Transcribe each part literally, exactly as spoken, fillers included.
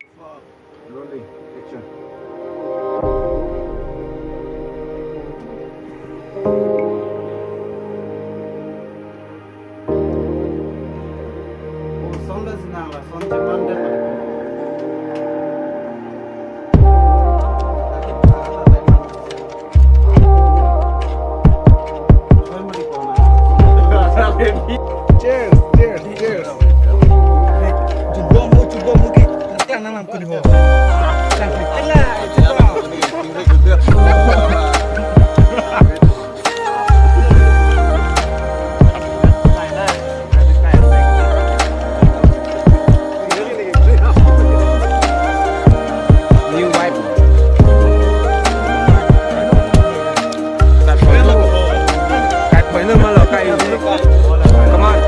Rolling. Action. Oh, sound as nang la, sound check one. Cheers, cheers, cheers. Chubom ho, chubom ho ke. Tang nang nang kun ho. Tang tang la, chubom. New wife. Kai phoilo malo kai. Come on.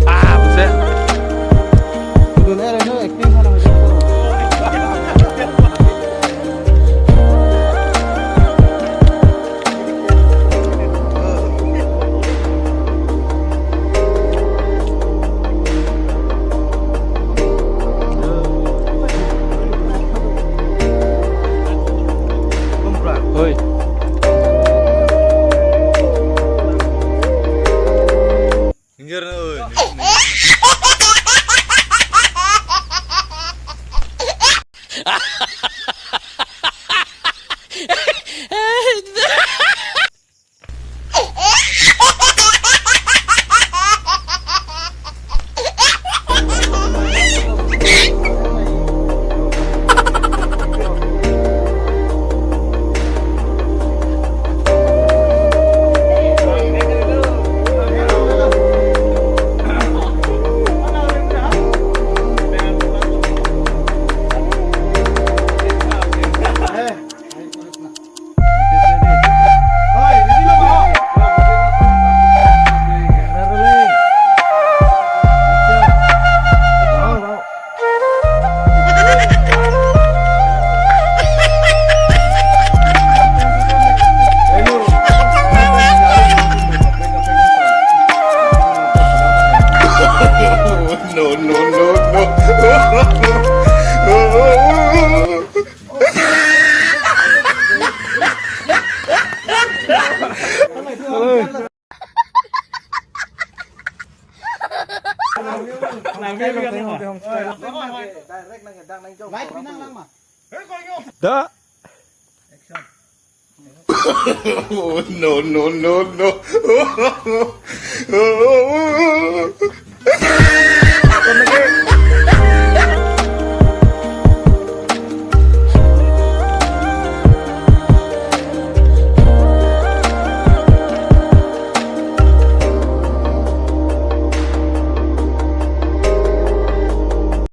Ah, buset. Kudu le reno acting hana. Oi. Minggir na, oi. No, no, no, no. Da. No, no, no, no.